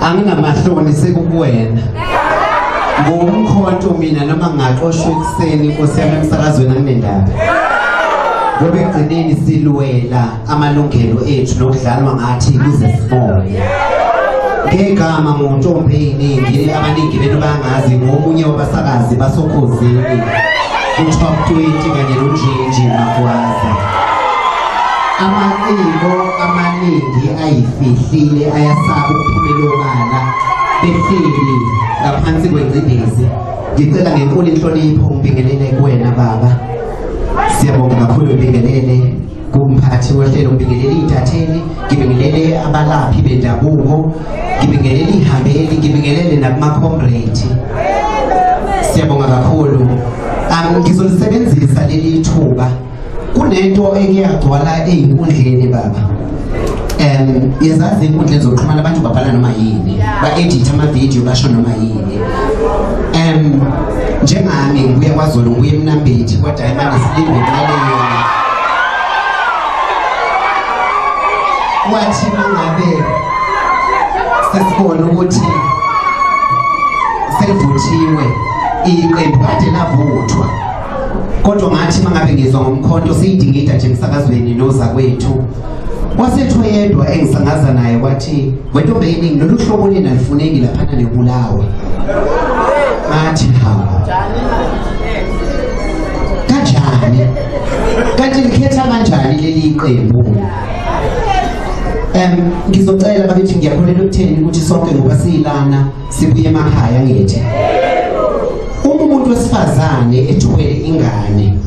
Anginamahloni sekukuwena. Ngomkhonto mina noma ngingaxoshwa ekuseni Nkosi yami emsakazweni anginendaba. Ngoba ekugcineni silwela amalungelo ethu nokudlalwa ngathi kuze sibone. Ngegama nguntombi eyiningi abaningi benu bangazi ngomunye wabasakazi basokhozini ku-top 20 kanye noNjinji Magwaza. Amaciko amaningi ayifihlile ayasaba ukuphumela obala behleli ngaphansi kwengcindezi. Ngicela ngenkulu inhlonipho ngibingelele kuwena baba. Siyabonga kakhulu, ngibingelele kumphathi wohlelo, ngibingelele iy'ntatheli, ngibingelele abalaphi bendabuko, ngibingelele iy'hambeli, ngibingelele nakuma-comrade. Siyabonga kakhulu. Ngizolisebenzisa leli thuba. Kunento ekuyagcwala ey'nkundleni baba. Yezazi ey'nkundleni zokuxhumana abantu babhala noma yini, ba-edit ama-video basho noma yini. Njengami ngibuya kwaZulu, ngibuya eMnambithi, kwaDiamond silinde emalini. Kwathi mangabe sesibona ukuthi selivuthiwe iqembu kade lavuthwa, kodwa ngathi mangabe ngizwa ngomkhonto siyidingida nje emsakazweni nozakwethu, wasethu yedwa engisangaza naye wathi wentombi eyiningi lolu hlobo lena lifuneki laphana nebulawe. Ngathi hawu, kanjani kanti likhetha kanjani leli qembu? Ngizocela bakithi, ngiyakholelwa ekutheni ukuthi sonke ngoba siyilana sibuye emakhaya ngithi uma umuntu wesifazane ethwele ingane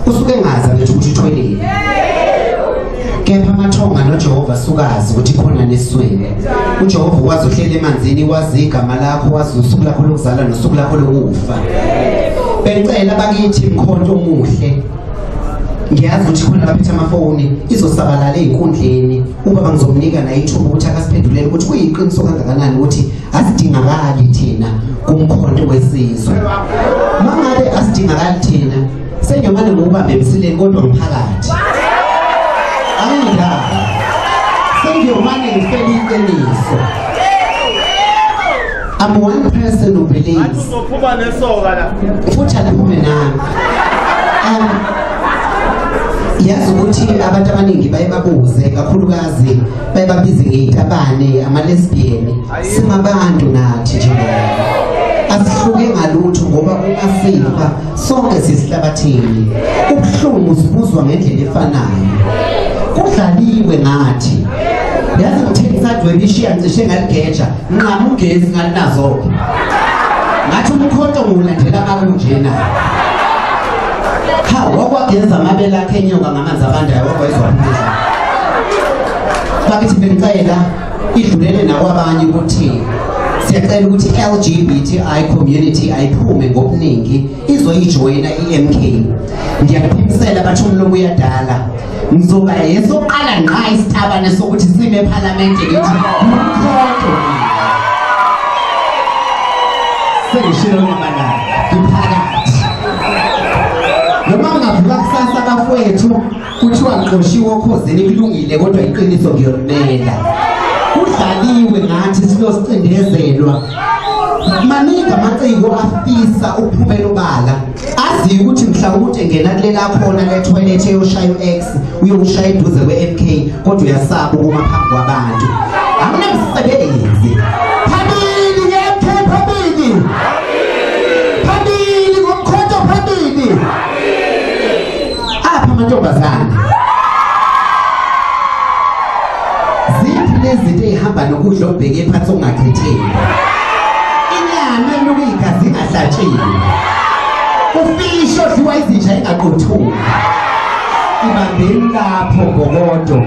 usuke engazi nje ukuthi uthweleni, kepha amathonga noJehova sukazi ukuthi khona neswele. uJehova wazi uhlele emanzini, wazi igama lakho, wazi usuku lakho lokuzalwa nosuku lakho lokufa. Bengicela bakithi mkhonto omuhle, ngiyazi ukuthi khona baphethe amafoni izosabalala ey'nkundleni, ubaba ngizomnika naye ithuba ukuthi akasiphendulele ukuthi kuyiqiniso kangakanani ukuthi asidingakali thina kumkhonto wesizwe. Mangabe asidingakali thina, sengiyomane ngokubambe emsileni kodwa ngiphakathi. Angindaba, sengiyomane ngifele iqiniso. I'm one person who believes. Futhi aliphume nami. Yazi ukuthi abantu abaningi baye babuze kakhulukazi baye babize ngey'tabane ama-lesbian. Singabantu nathi njengoba asihluke ngalutho, ngoba uma sifa sonke sisihlabathini. Ubuhlungu sibuzwa ngendlela efanayo. Kudlaliwe ngathi. Yazi ngithe ngisadweba ishiya ngicishe ngaligeja nqama ugesi ngalinazo-ke. Ngathi umkhonto ngiwulandela makunjena. Ha, wakwageza amabele akhe enyoka ngamanzi abandayo wakwezwa phezulu. Bakithi bengicela idlulele nakwabanye ukuthi siyacela ukuthi LGBTI community ayiphume ngobuningi izoyijoyina i-MK. Ngiyakuphimisela bathi umlomo uyadala. Ngizoba yesoqala ngqa isitabane sokuthi sime ephalamende ngithi umkhonto. Sengishilo nyamalala ngiphakathi. Noma ngingavuka kusasa bafowethu kuthiwa ngixoshiwe okhozini kulungile, kodwa iqiniso ngiyolimela. Kudlaliwe ngathi silosicindezelwa. Maningi amaciko afisa ukuphumela obala, aziyo ukuthi mhlawumbe ukuthi engena kulela khona le toilet eyoshaya u-X uyoshaya eduze kwe-MK, kodwa uyasaba ukuma phambi kwabantu. Anginamsebenzi. Phambili nge-MK, phambili phambili ngomkhonto, phambili. Apha amantombazane, ziphi lezi zinto ey'hamba nokudla okubheke phansi okungachitheki? Inyama enuka igazi ingahlatshiwe, ufishi odliwa izinja ingaqothuli. Ibambeni lapho ngokodo,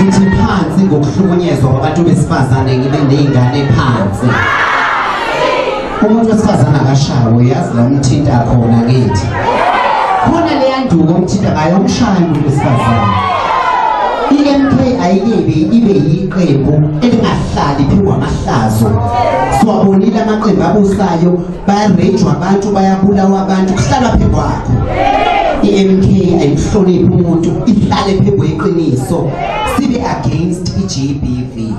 ngithi phansi ngokuhlukunyezwa kwabantu besifazane, ngibe ney'ngane phansi. Umuntu wesifazane akashawe, yazi la umthinta khona kithi. Khona leya nduku omthinta ngayo umshaya umuntu wesifazane. I-MK ayikebi ibe yiqembu elingahlali phezu kwamahlazo. Siwabonile amaqembu abusayo, bayarejwa abantu, bayabulawa abantu, kuhlalwa phezu kwakho. I-MK ayihloniphi umuntu, ihlale phezu kweqiniso. Sibe against i-GBV.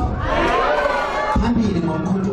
Phambili ngomkhonto.